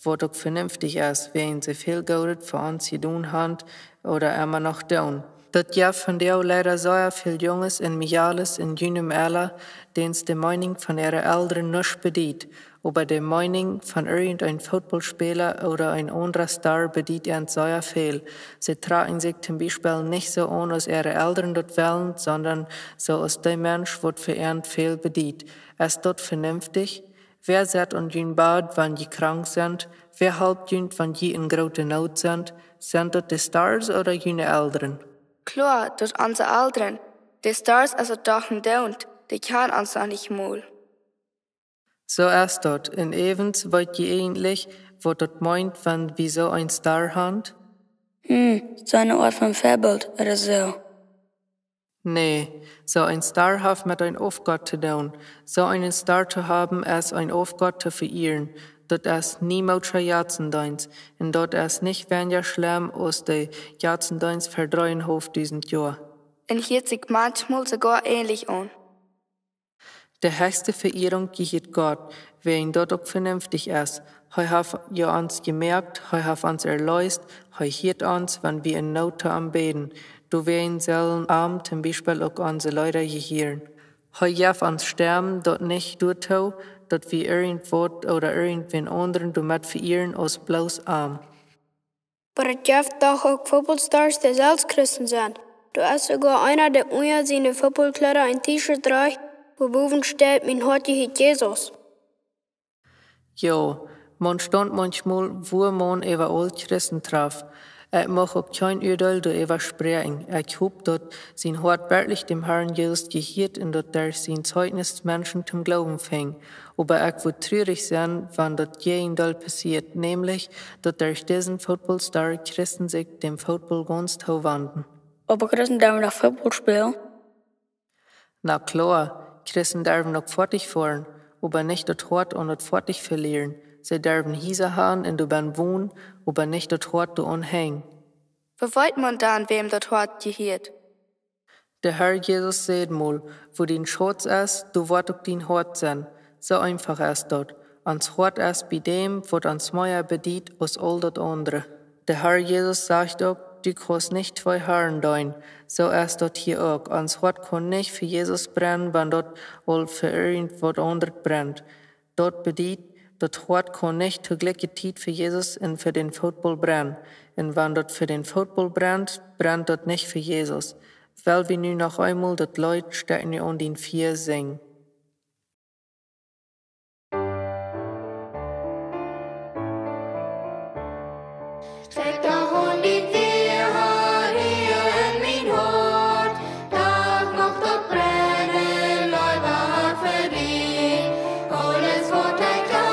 waut uk venenftich es, wäajen see väl Goodet fa ons jedonen han ooda emma noch doonen. Daut jeft vondoag leida sea väl Junges un Mejales en junem Ella, dee de Meenunk von äare Elren nuscht bediet, oba de Meenunk von irjenteen Footballspäla ooda een aundra Star bediet an sea väl. See trakjen sikj tom Biespel nich soo aun, aus äare Elren daut wellen, sonda soo aus dee Mensch, waut fa an väl bediet. Es daut venenftich? Wäa sett aun jun Bad, wan jie krank sent? Wäa halpt junt, wan jie en groote Noot sent? Sent daut de Stars ooda june Elren? Kloa, daut onse Elren. De Stars es daut doch een Doont, dee kjanen ons noch nich mol. Soo es daut. Un äwent, weet jie eejentlich, waut daut meent, wan wie soo een Star han? Hm, soo eene Oat von Väabilt ooda soo. Nä, soo een Star haft met een Aufgott to doonen. Soo eenen Star to haben es een Aufgott to veieren. Daut es niemoodja Jatsendeens. Un daut es nich weinja schlemm aus de Jatsendeens ver dreeunhaulfdusent Joa. Un hieet sikj maunchmol soogoa eenlich aun. De hechste Veierunk jehieet Gott, wäajen daut uk venenftich es. Hee haft jo ons jemoakt, hee haft ons erleest, hee hieet ons, wan wie en Noot to am bäden. Doawäajen sellen am toom Biespel uk onse Leeda jehieren. Hee jeft ons Stemm, daut nich doatoo, daut wie irjentwaut ooda irjentwäm aundren doamet veieren aus bloos am. Oba daut jeft doch uk Footballstars, dee selfst Christen sent. Doa es soogoa eena, dee unja siene Footballkjleeda een T-Shirt drajcht, wua bowen steit: "Mien Hoat jehieet Jesus." Jo, maun staunt maunchmol, wua maun äwa aul Christen traft. Ekj mucht uk kjeen Urdeel doaräwa spräakjen. Ekj hop, daut sien Hoat werkjlich däm Harn Jesus jehieet un daut derch sien Zeichnis Menschen toom Gloowen finjen. Oba ekj wudd trurich sennen, wan daut Jäajendeel passieet, nämlich daut derch disen Footballstar Christen sikj däm Football gaunz towanden. Oba Christen derwen doch Football spälen? Na kloa, Christen derwen uk foatich foaren, oba nich daut Hoat aun daut Foatich velieren. See derwen Hiesa han un doabennen wonen, oba nich daut Hoat doaraun henjen. Woo weet maun dan, wäm daut Hoat jehieet? De Har Jesus säd mol: "Wua dien Schauz es, doa woat uk dien Hoat sennen." Soo eenfach es daut. Ons Hoat es bie däm, waut ons mea bediet aus aul daut aundre. De Har Jesus sajcht uk: "Du kaust nich twee Harn deenen." Soo es daut hia uk. Ons Hoat kaun nich fa Jesus brennen, wan daut aul fa irjentwaut aundret brennt. Daut bediet, daut Hoat kaun nich to jlikje Tiet fa Jesus un fa dän Football brennen. Un wan daut fa dän Football brennt, brennt daut nich fa Jesus. Well wie nu noch eemol daut Leet Stekj nu aun dien Fia sinjen. Stekj doch aun dien Fia, Har, hia en mien Hoat. Doch mucht daut brennen, leewa Har, fa die. Aules, waut ekj ha,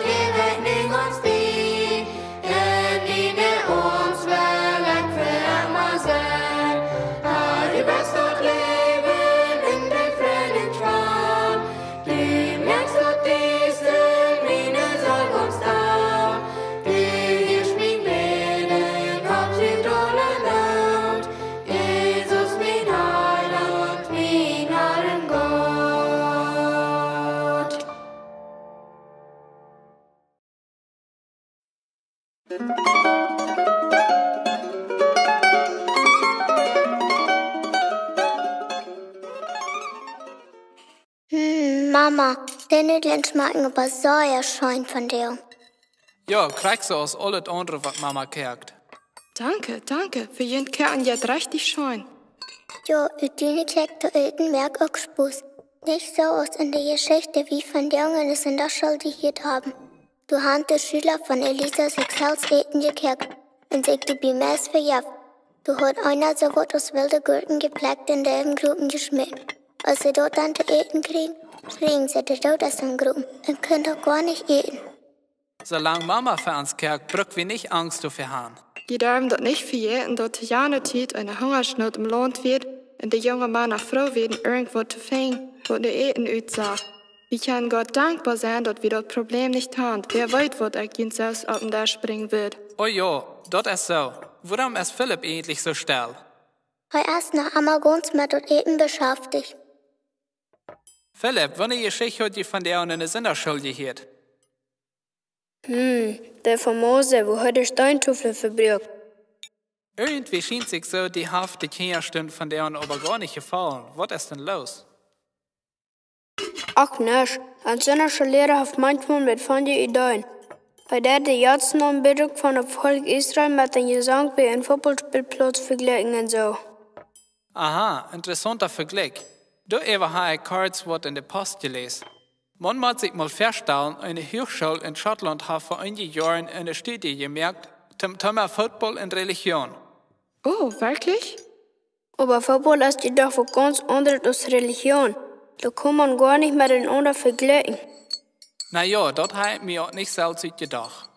jäw ekj nu gaunz die. En diene Oarms well ekj fa emma sennen. Har, du best daut Läwen un de Freid un Schwam. Du moakst daut Diesta miene Seel gaunz doll. Du hieescht mien Bäden, hast du dolle Noot. Jesus, mien Heilaunt, mien Har un Gott. Hm, Mama, dee Nudlen schmakjen oba sea scheen vondoag. Jo, krakjt soo aus aulet aundre, waut Mama koakt. Danke, danke, fa june Koaken jeit rajcht scheen. Jo, ut diene Koak to äten moakt uk Spos. Nich soo aus en de Jeschicht, dee wie vondoag en de Sindachschool jehieet haben. Doa haft de Schüla von Elisa sikj selfst Äten jekoakt un sikj doabie meist vejeft. Doa haud eena soo waut aus wilde Gurkjen jeplekjt un dee em Gropen jeschmäten. Aus see daut dan to äten kjrieejen, schrieejen see de Doot aus em Gropen un kunnen daut goanich äten. Soo lang Mama fa ons koakt, bruck wie nich Angst doafäa han. Jie derwen daut nich vejäten, daut to jane Tiet eene Hungasnoot em Launt wia un de junge Mana froo wieren, irjentwaut to finjen, waut no Äten utsach. Wie kjennen Gott dankboa sennen, daut wie daut Problem nich han. Wäa weet, waut ekj junt selfst opp dän Desch brinjen wudd. Oh jo, daut es soo. Wuarom es Philip eejentlich soo stell? Hee es noch emma gaunz met daut Äten beschaftich. Philip, waut ne Jeschicht haud jie vondoag en de Sindachschool jehieet? Hm, dee von Mose, woo hee de Steentofel vebruak. Irjentwie schient sikj soo, dee haft de Kjinjastund vondoag oba goanich jefollen. Waut es dan loos? Ach, nuscht. Ons Sindachschoolliera haft maunchmol met fonje Ideeen. Hee deit de Jatsenaunbädunk von daut Volkj Israel met een Jesank bie een Footballspillplauz vejlikjen un soo. Aha, interessaunta Vejlikj. Doaräwa ha ekj krakjt waut en de Post jeläsen. Maun mott sikj mol väastalen, eene Huachschool en Schottland haft ver eenje Joaren eene Studie jemoakt toom Thema Football un Religion. Oh, werkjlich? Oba Football es je doch waut gaunz aundret aus Religion. Daut kaun maun goanich met eenaunda vejlikjen. Na jo, daut ha ekj mie uk nich selfst utjedocht.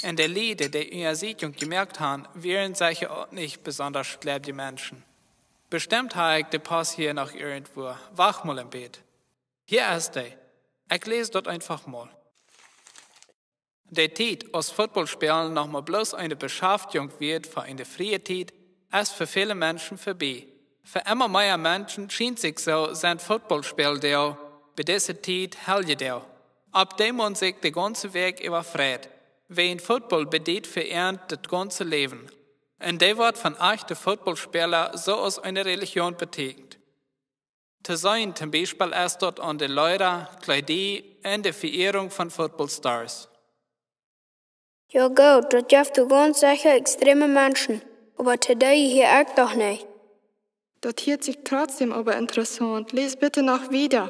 Un de Lied, dee de Unjasieekjunk jemoakt han, wieren secha uk nich besonda jleewje Menschen. Bestemmt ha ekj de Post hia noch irjentwua. Wacht mol een bät. Hia es dee. Ekj läs daut eefach mol. De Tiet, aus Footballspelen noch mau bloos eene Beschaftjunk wia fa eene friee Tiet, es fa väle Menschen verbie. Fa emma mea Menschen schient sikj soo, sent Footballspeldoag bie dise Tiet Heljedoag, opp dee maun sikj de gaunze Wäakj äwa freit, wiels Football bediet fa an daut gaunze Läwen. Un dee woat von echte Footballspela soo aus eene Religion beteakjent. To seenen toom Biespel es daut aun de Leeda, Kjleeda un de Ve'ierunk von Footballstars. Jo goot, daut jeft doa gaunz secha extreme Menschen, oba to dee hia ekj doch nich. Daut hieet sikj trotzdäm oba interessaunt. Läs bitte noch wieda.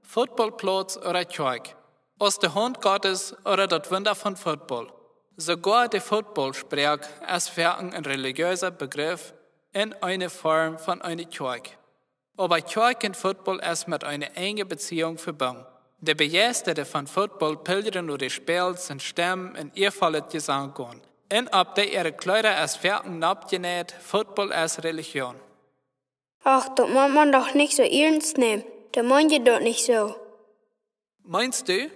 Footballplauz ooda Kjoakj, aus de Haunt Gottes ooda daut Wunda von Football. Soogoa de Footballsproak es foaken een relijeesa Begriff un eene Form von eene Kjoakj. Oba Kjoakj un Football es met eene enje Beziehunk vebungen. De Bejeistade von Football pilgren no de Späls un stemmen een ieevolet Jesank aun. Un opp dee äare Kjleeda es foaken nopp jeneit: Football es Religion. Ach, daut mott maun doch nich soo iernst nämen. Dee meent daut nich soo. Meenst du?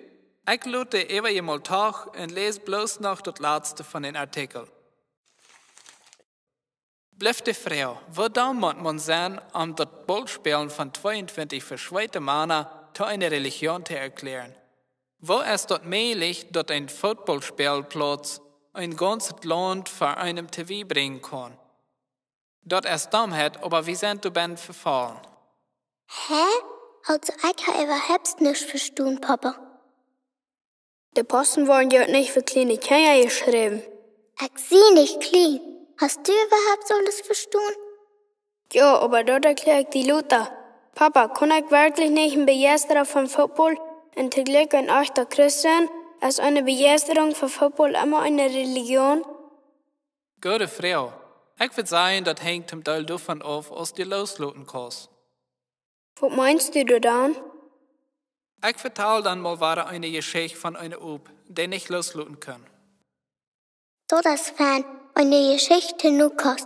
Ekj lot dee äwa emol toch un läs bloos noch daut latste von dän Artikjel. Blift de Froag, woo domm mott maun sennen, om daut Ballspälen von tweeuntwintich veschweete Mana to eene Religion to erkjläaren? Woo es daut mäajlich, daut een Footballspelplauz een gaunzet Launt fa eenem to Wee brinjen kaun? Daut es Dommheit, oba wie sent doabennen vefaulen. Hä? Aulsoo, ekj ha äwahaupt nuscht vestonen, Papa. De Posten woaren jo nich fa kjliene Kjinja jeschräwen. Ekj sie nich kjlien. Hast du äwahaupt aules vestonen? Jo, oba daut erkjläa ekj die lota. Papa, kaun ekj werkjlich nich een Bejeistara von Football un toojlikj een echta Christ sennen? Es eene Bejeistarunk fa Football emma eene Religion? Goode Froag. Ekj wudd sajen, daut henjt een Deel doavon auf, aus du loosloten kaust. Waut meenst du doa dan? Ekj vetal dan mol wada eene Jeschicht von eene Op, dee nich loosloten kunn. Daut es fein, eene Jeschicht to Lukas.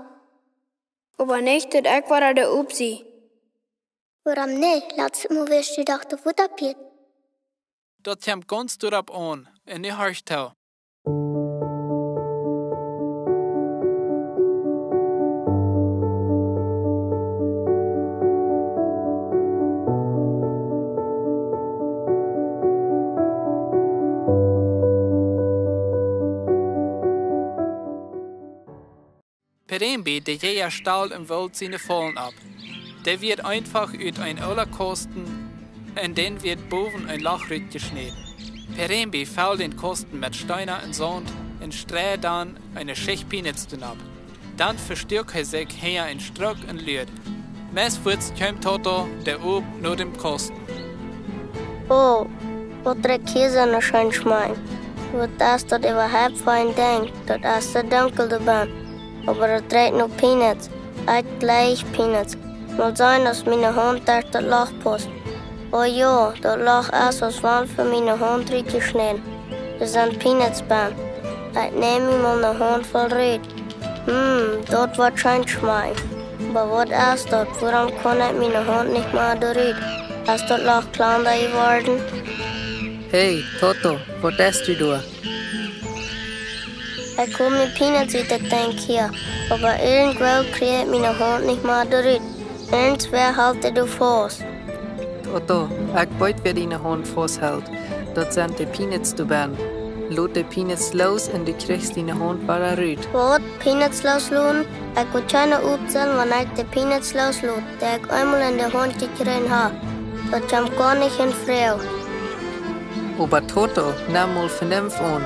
Oba nich daut ekj wada de Op sie. Wuarom nich? Latst Mol wieescht du doch de Wutapiet. Daut kjemt gaunz doaropp aun, un nu horch too. Perembi, de Jäaja, stald em Woolt siene Faulen opp. Dee wort eenfach ut een oola Kausten un dan wort bowen een Loch rutjeschnäden. Perembi felt dän Kausten met Steena un Saunt un streid dan eene Schicht Peanuts doaropp. Dan vestuak hee sikj hinja een Struck un luad. Meist fuaz kjeem Toto, de Op, no däm Kausten. Oh, waut rikjt hia soo scheen schmakj. Waut es daut äwahaupt fa een Dinkj? Daut es soo dunkel doabennen. Oba daut rikjt no Peanuts. Ekj leew Peanuts. Mol seenen, aus miene Haunt derch daut Loch pausst. Oh jo, daut Loch es aus wan von miene Haunt rutjeschnäden. Doa sent Peanuts bennen. Ekj näm mie mol ne Hauntvoll rut. Hm, daut woat scheen schmakjen. Oba waut es daut? Wuarom kaun ekj miene Haunt nich mea doarut? Es daut Loch kjlanda jeworden? Hey, Toto, waut deist du doa? Ekj hol mie Peanuts ut daut Dinkj hia, oba irjentwoo kjrie ekj miene Haunt nich mea doarut. Irjentwäa helt dee doa faust. Toto, ekj weet, wäa diene Haunt fausthelt. Daut sent de Peanuts doabennen. Lot de Peanuts loos un du kjrichst diene Haunt wada rut. Waut? Peanuts loosloten? Ekj woa kjeene Op sennen, wan ekj de Peanuts looslot, dee ekj eemol en de Haunt jekjräajen ha. Daut kjemt goanich en Froag. Oba Toto, nem mol Venunft aun.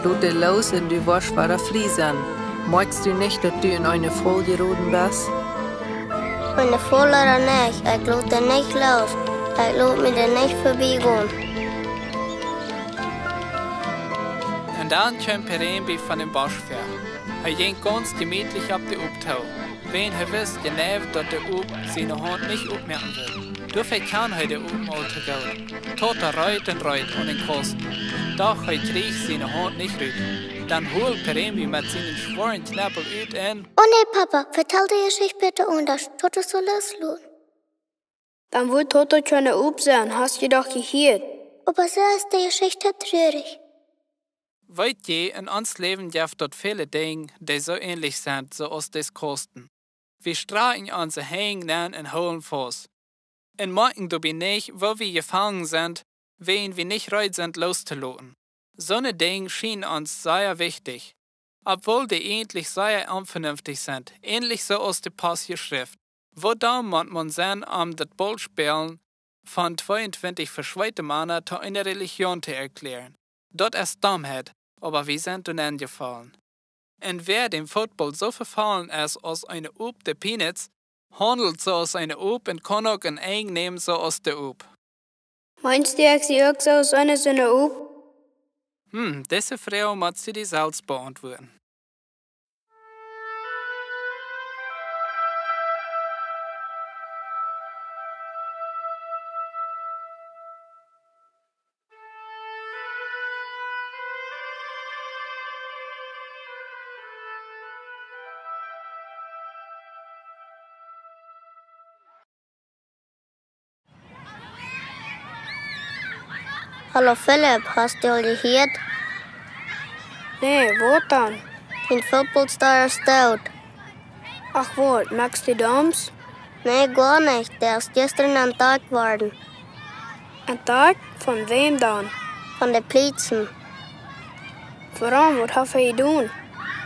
Lot dee loos un du woascht wada frie sennen. Moakjst du nich, daut du en eene Faul jeroden best? Eene Faul ooda nich, ekj lot dee nich loos. Ekj lot mie dee nich verbie gonen. Un dan kjeem Perembi von däm Bosch fäa. Hee jinkj gaunz jemietlich opp de Op too, wiels hee wist jeneiw, daut de Op siene Haunt nich opmoaken wudd. Doafäa kjand hee de Op aul too goot. Toto reet un reet aun dän Kausten. Doch hee kjrieech siene Haunt nich rut. Dan holt Kareem met sienen schwoaren Kjnepel ut un: Oh nä, Papa, vetal de Jeschicht bitte aundasch, daut es soo losloten. Dan wudd Toto kjeene Up sennen, hast du doch jehieet. Oba soo es de Jeschicht truarich. Weet jie, en ons Läwen jeft daut väle Dinja, dee soo änlich sent, soo aus dis Kausten. Wie strakjen onse Henj nenn un hoolen faust. Un moakjen doabie nich, woo wie jefongen sent, wiels wie nich reed sent loostoloten. Soone Dinja schienen ons sea wichtich, obwohl dee eejentlich sea onvenenftich sent, änlich soo aus de Pauscht jejäft. Woo domm mott maun sennen, om daut Bautspälen von tweeuntwintich veschweete Mana to eene Religion to erkjlären? Daut es Dommheit, oba wie sent doa nenn jefollen. Un wäa dän Footbaul soo vefollen es aus eene Up de Peanuts, haundelt soo aus eene Up un kaun uk een Enj nämen soo aus de Up. Meenst du, ekj sie uk soo aus eene, soone Up? Hm, dise Froag motst du die selfst beauntwuaden. Hallo Philip, hast du aul jehieet? Nä, waut dan? Dien Footballstar es doot. Ach waut, moakst du Doms? Nä, goanich, dee es jistren entdakjt worden. Entdakjt? Von wäm dan? Von de Pliezen. Wuarom, waut haft hee jedonen?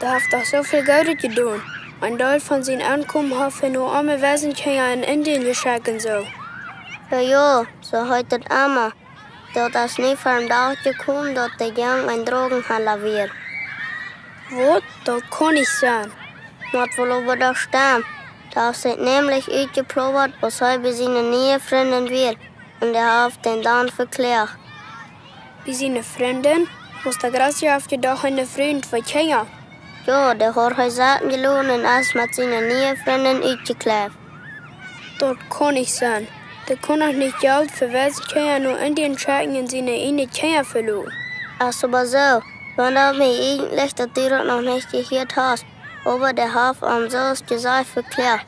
Dee haft doch soo väl Goodet jedonen. Een Deel von sien Enkomen haft hee no oame Waisenkjinja en Indien jeschekjt un soo. Jo, jo, soo heet et emma. Daut es nu ver dän Dach jekomen, daut de Jung een Drogenhandla wia. Waut? Daut kaun nich sennen. Mott woll oba doch stemmen. Dee haft sikj nämlich utjeplaudat, aus hee bie siene niee Frindin wia, un dee haft dän dan vekloagt. Bie siene Frindin? Moster Gracia haft je doch eene Fru un twee Kjinja. Jo, dee haft hee sitten jeloten un es met siene niee Frindin utjekjleeft. Daut kaun nich sennen. Dee kaun doch nich Jelt fa Waisenkjinja no Indien schekjen un siene ieejne Kjinja veloten. Es oba soo, wan daut mie eejentlich, daut du daut noch nich jehieet hast, oba dee haft am soo aus jesajcht vekloagt.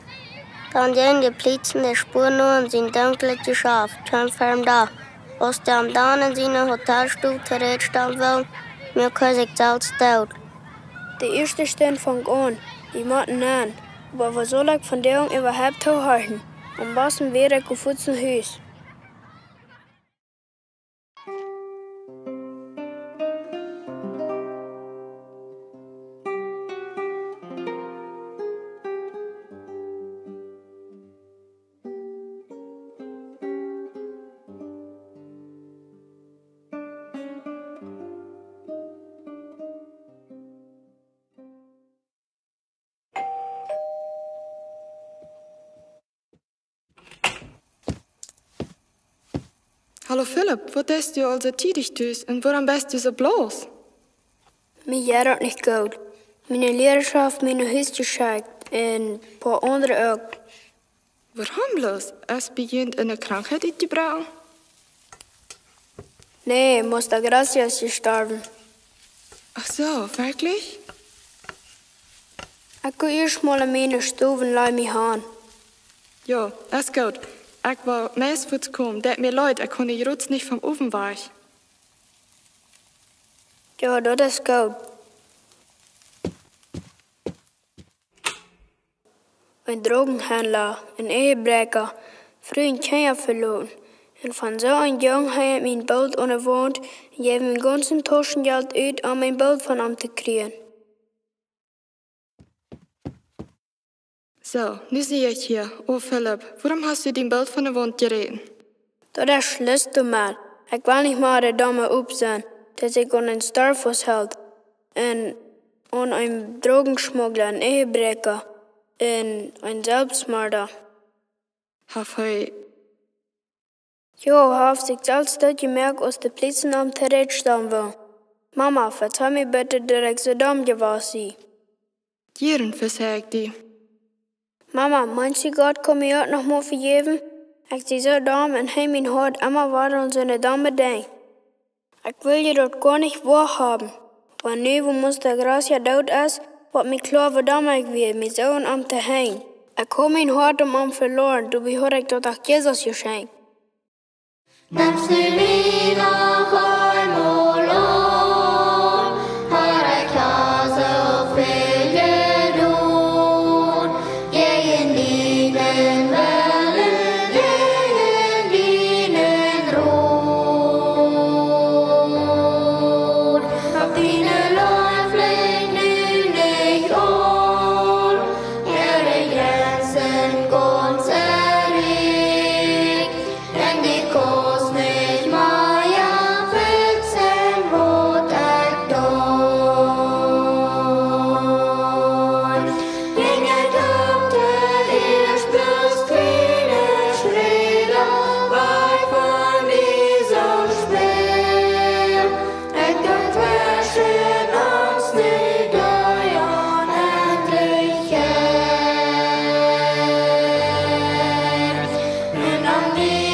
Dan jinjen de Pliezen de Spua no un sien dunklet Jeschaft, kjeem ver dän Dach. Aus dee am dan en siene Hotelstow trigj stalen wullen, muak hee sikj selfst doot. De ieeschte Stund funk aun, wie motten nenn, oba waut saul ekj vondoag äwahaupt toohorchen? Aum basten wia ekj fuaz no Hus. Hallo Philip, waut deist du aul soo tiedich tus un wuarom best du soo blaus? Mie jeit daut nich goot. Miene Liera haft mie no Hus jeschekjt un poa aundre uk. Wuarom bloos? Es bie junt eene Krankheit utjebroaken? Nä, Moster Gracia es jestorwen. Ach soo, werkjlich? Ekj go ieescht mol en miene Stow un laj mie han. Jo, es goot. Ekj woa meist fuaz komen. Deit mie leet, ekj kunn die jrods nich vom Owen wajch. Jo, daut es goot. Een Drogenhandla, een Ehebräakja, Fru un Kjinja veloten. Un von soo een Jung henj ekj mien Bilt aun de Waunt un jeef mien gaunzet Tauschenjelt ut, om een Bilt von am to kjrieen. Soo, nu sie ekj hia. O Philip, wuarom hast du dien Bilt von de Waunt jeräten? Daut es Schluss doamet. Ekj well nich mea de domme Up sennen, dee sikj aun een Star fausthelt un aun een Drogenschmuggla, een Ehebräakja un een Selfstmorda. Haft hee Jo, hee haft sikj selfst doot jemoakt, aus de Pliezen am trigj stalen wullen. Mama, vetal mie bitte, daut ekj soo domm jewast sie. Jieren vezeij ekj die. Mama, meenst du, Gott kaun mie uk noch mol vejäwen? Ekj sie soo domm un henj mien Hoat emma wada aun soone domme Dinja. Ekj well je daut goanich woahaben. Wan nu, wua Moster Gracia doot es, woat mie kloa, wuarom ekj wia mie soo aun am to henjen. Ekj haud mien Hoat aun am veloaren, doabie haud ekj daut aun Jesus jeschenkt. Nemst du mie noch eemol aun, Herr, ekj hab soo väl jedonen jäajen dienen Wellen, jäajen dienen Rot. Oba diene Leew jleicht nu nich aun, äare Jrenzen gaunz erreicht. Un ekj kaun nich mea vestonen, waut ekj doo. Wan ekj daut ieescht bloos kjliene Schräd wiet von dise Welt, ekj deed tweschen ons nich de Onendlichkjeit. Un aun die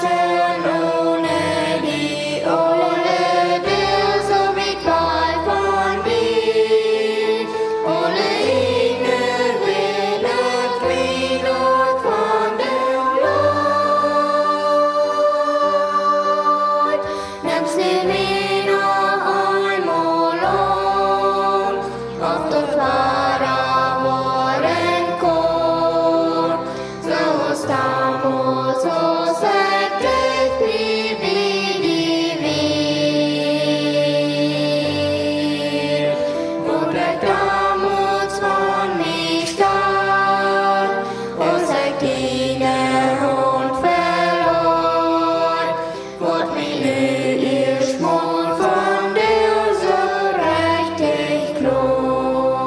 Stell onen die aule Deel soo wiet wajch von mie. Aule Enj wieren wiet von de Leew. Nemst du mie noch eemol aun, auf daut woa woaren kaun, soo aus donmols, aus ekj dicht bie die wia. Waut ekj donmols von mie steit, aus ekj diene Haunt veloat, woat mie nu ieescht mol von dise Rechtichkjeit kloa.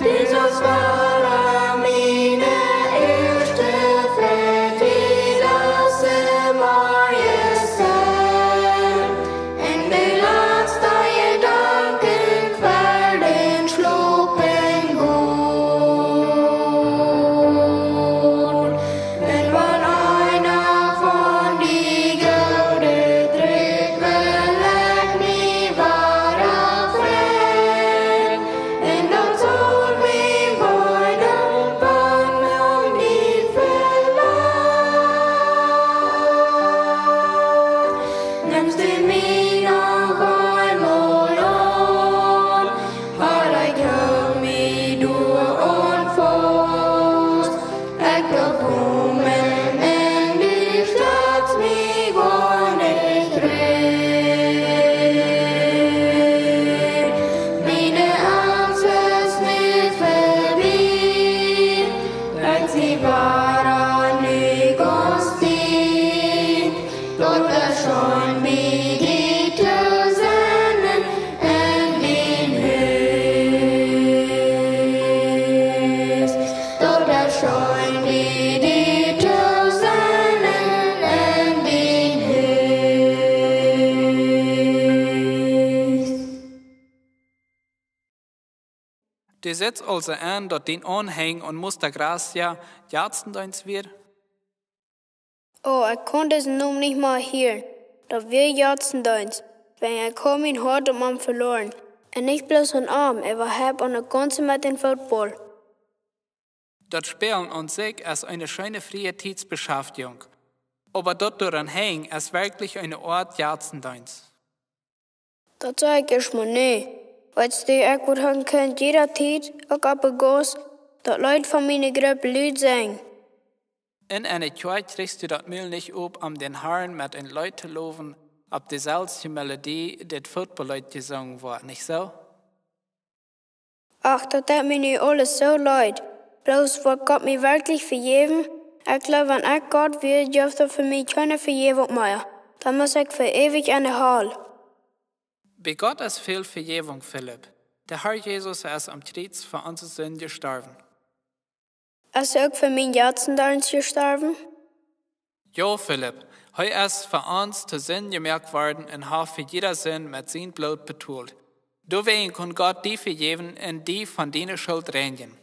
Dit es woa miene ieeschte Fräd, dit es de Morjes Tiet. Un de latste Jedanken fa dän Schlopen gonen. Un wan eena von die goode Trick well ekj mie wada freien. Un daut saul mie beiden, wan mie veloat. Nemst du mie noch eemol aun, Herr, ekj hool mie doaraun faust. Ekj well komen un du stellst mie goanich rut. Miene Angst es nu verbie. Ekj sie wada nu gaunz die. Daut es scheen bie die to sennen en dien Hus. Daut es scheen bie die to sennen en dien Hus. Du sitst aulsoo en, daut dien Aunhenj aun Moster Gracia Jatzendeens wia? Oh, ekj kaun disen Nomen nich mea hieren. Daut wia Jatzendeens, wiels ekj haud mien Hoat aun am veloaren. Un nich bloos aun am, oba hee aun de gaunze met dän Football. Daut Spälen aun sikj es eene scheene Frietietsbeschaftjunk, oba daut doaraun henjen es werkjlich eene Oat Jatzendeens. Daut saj ekj ieescht mol nä. Weetst du, ekj wudd han kunt jiede Tiet, uk opp de Gauss, daut Leet von miene Grupp lud sinjen. En eene Kjoakj kjrichst du daut Mul nich op, om dän Harn met een Leet to lowen, opp deeselwje Melodie, daut Footballleet jesungen woat, nich soo? Ach, daut deit mie nu aules soo leet. Bloos, woat Gott mie werkjlich vejäwen? Ekj jleew, wan ekj Gott wia, jeef daut fa mie kjeene Vejäwunk mea. Dan mott ekj fa eewich enne Hal. Bie Gott es väl Vejäwunk, Philipp. De Herr Jesus es aum Kjriez fa onse Sind jestorwen. Es hee uk fa mienen Jatzendeens jestorwen? Jo, Philipp, hee es fa ons to Sind jemoakt worden un haft fa jiede Sind met sien Bloot betolt. Doawäajen kaun Gott die vejäwen un die von diene Schult reinjen.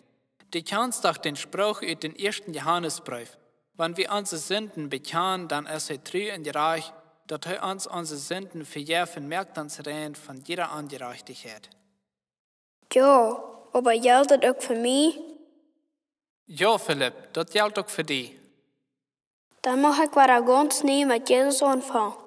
Du kjanst doch dän Spruch ut dän ieeschten Johanesbreef: Wan wie onse Sinden bekjanen, dan es hee tru un jerajcht, daut hee ons onse Sinden vejeft un moakt ons rein von jieda Onjerajchtichkjeit. Jo, oba jelt daut uk fa mie? Jo, Philipp, daut jelt uk fa die. Dan mucht ekj wada gaunz nie met Jesus aunfangen.